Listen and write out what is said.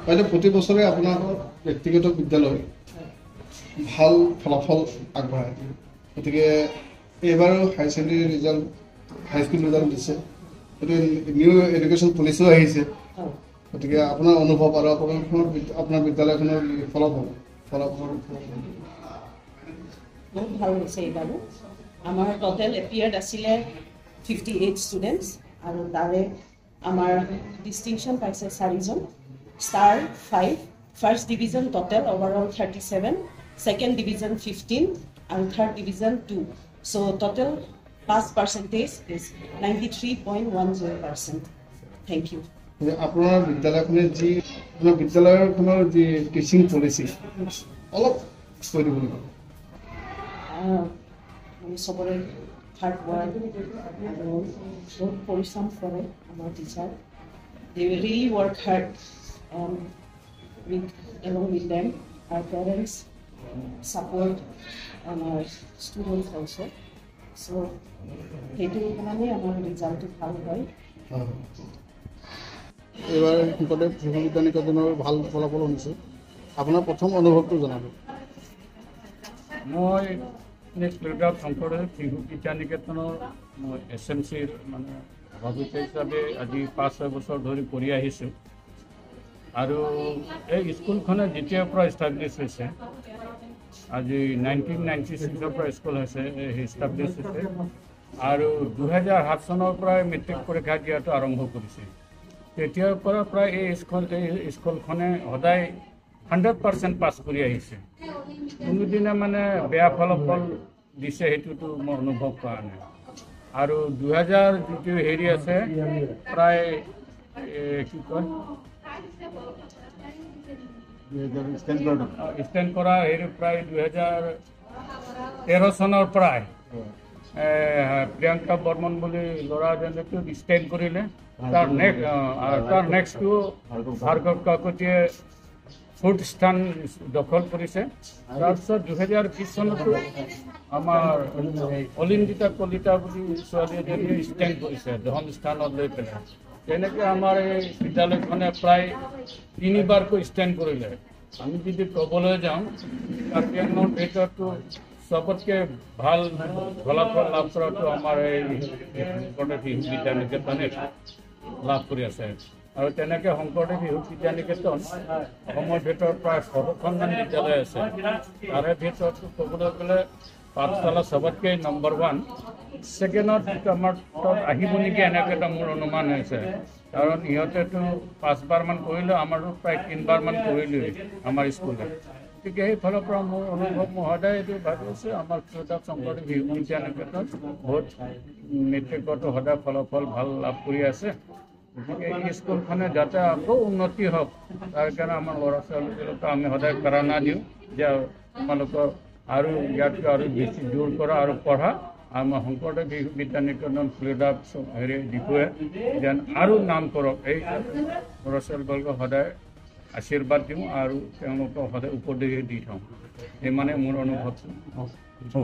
বাইদেউ, প্ৰতি বছৰে আপোনালোকৰ ব্যক্তিগত বিদ্যালয় ভাল ফলাফল আগবঢ়ায়। গতিকে এইবাৰো higher secondary result, high school result দিছে, গতিকে নিউ এডুকেশ্যন পলিচিও আহিছে। গতিকে আপোনাৰ অনুভৱ আৰু আপোনাৰ বিদ্যালয়খনৰ ফলাফল ফলাফল বহুত ভাল হৈছে। এইবাৰো আমাৰ ট'টেল এপিয়াৰ্ড আছিলে 58 ষ্টুডেণ্টছ আৰু তাৰে আমাৰ ডিষ্টিংশ্যন পাইছে চাৰিজন, star 5, first division total overall 37, second division 15 আৰু third division 2। So total pass percentage is 93.10%। Thank you. আপোনাৰ বিদ্যালয়খনে যি আপোনাৰ বিদ্যালয়খনৰ যি টিচিং পলিচি অলপ কৈ দিব নেকি? মানে চবৰে হাৰ্ড ৱৰ্ক আৰু বহুত পৰিশ্ৰম কৰে আমাৰ teacher. They really work hard and with along with them our parents support and our students also. So সেইটো কাৰণে আমাৰ ৰিজাল্টটো ভাল হয়। এইবাৰ শংকৰদেৱ শিশু বিদ্যা নিকেতনৰ ভাল ফলাফল শুনিছোঁ, আপোনাৰ প্ৰথম অনুভৱটো জনাব। মই ক্লিয়ৰডাপ শংকৰদেৱ শিশু বিদ্যা নিকেতনৰ মই এছ এম চিৰ মানে সভাপতি হিচাপে আজি 5-6 বছৰ ধৰি কৰি আহিছোঁ। আৰু এই স্কুলখনে যেতিয়াৰ পৰা ইষ্টাব্লিছ হৈছে, আজি 1996ৰ পৰা স্কুল হৈছে, ইষ্টাব্লিছ হৈছে আৰু 2007 চনৰ পৰাই মেট্ৰিক পৰীক্ষা দিয়াটো আৰম্ভ কৰিছে। তেতিয়াৰ পৰা প্ৰায় এই স্কুলখনে সদায় 100% পাছ কৰি আহিছে। কোনোদিনে মানে বেয়া ফলাফল দিছে সেইটোতো মই অনুভৱ কৰা নাই। আৰু 2000 যিটো হেৰি আছে প্ৰায় কি কয় ষ্টেণ্ড কৰা হেৰি প্ৰায় 2013 চনৰ পৰাই প্ৰিয়ংকা বৰ্মন বুলি ল'ৰা এজনেতো ষ্টেণ্ড কৰিলে। তাৰ নেক্সটটো ভাৰ্গৱ কাকতিয়ে ফ'ৰ্থ স্থান দখল কৰিছে। তাৰপিছত 2020 চনতো আমাৰ অলিন্দিতা কলিতা বুলি ছোৱালী এজনীয়ে ষ্টেণ্ড কৰিছে দশম স্থানত লৈ পেলাই। তেনেকৈ আমাৰ এই বিদ্যালয়খনে প্ৰায় তিনিবাৰকৈ ষ্টেণ্ড কৰিলে। আমি যদি ক'বলৈ যাওঁ, কাৰ্বি আংলঙৰ ভিতৰতো চবতকৈ ভাল ফলাফল লাভ কৰাটো আমাৰ এই শংকৰদেৱ শিশু বিদ্যা নিকেতনে লাভ কৰি আছে। আৰু তেনেকৈ শংকৰদেৱ শিশু বিদ্যা নিকেতন অসমৰ ভিতৰত প্ৰায় 6খনমান বিদ্যালয় আছে। তাৰে ভিতৰত ক'বলৈ গ'লে পাঠশালা চবতকৈ নম্বৰ 1, ছেকেণ্ডত আমাৰ তাত আহিব নেকি এনেকৈ এটা মোৰ অনুমান হৈছে। কাৰণ ইহঁতেতো 5বাৰমান কৰিলে, আমাৰো প্ৰায় 3বাৰমান কৰিলোৱেই আমাৰ স্কুলত। গতিকে সেইফালৰ পৰা মোৰ অনুভৱ, মই সদায় এইটো ভাবি আছোঁ, আমাৰ ক্ষুদ্ৰ শংকৰদেৱ শিশু বিদ্যা নিকেতন বহুত মেট্ৰিকতো সদায় ফলাফল ভাল লাভ কৰি আছে। গতিকে এই স্কুলখনে যাতে আকৌ উন্নতি হওক তাৰ কাৰণে আমাৰ ল'ৰা ছোৱালীবিলাকক আমি সদায় প্ৰেৰণা দিওঁ যে তোমালোকৰ আৰু ইয়াতকৈ আৰু বেছি জোৰ কৰা আৰু পঢ়া। আৰু আমাৰ শংকৰদেৱ শিশু বিদ্যা নিকেতন ফ্লিডাপ হেৰি ডিপুৱে যেন আৰু নাম কৰক, এই ল'ৰা ছোৱালীবিলাকক সদায় আশীৰ্বাদ দিওঁ আৰু তেওঁলোকক সদায় উপদেশ দি থওঁ। ইমানে মোৰ অনুভৱটো।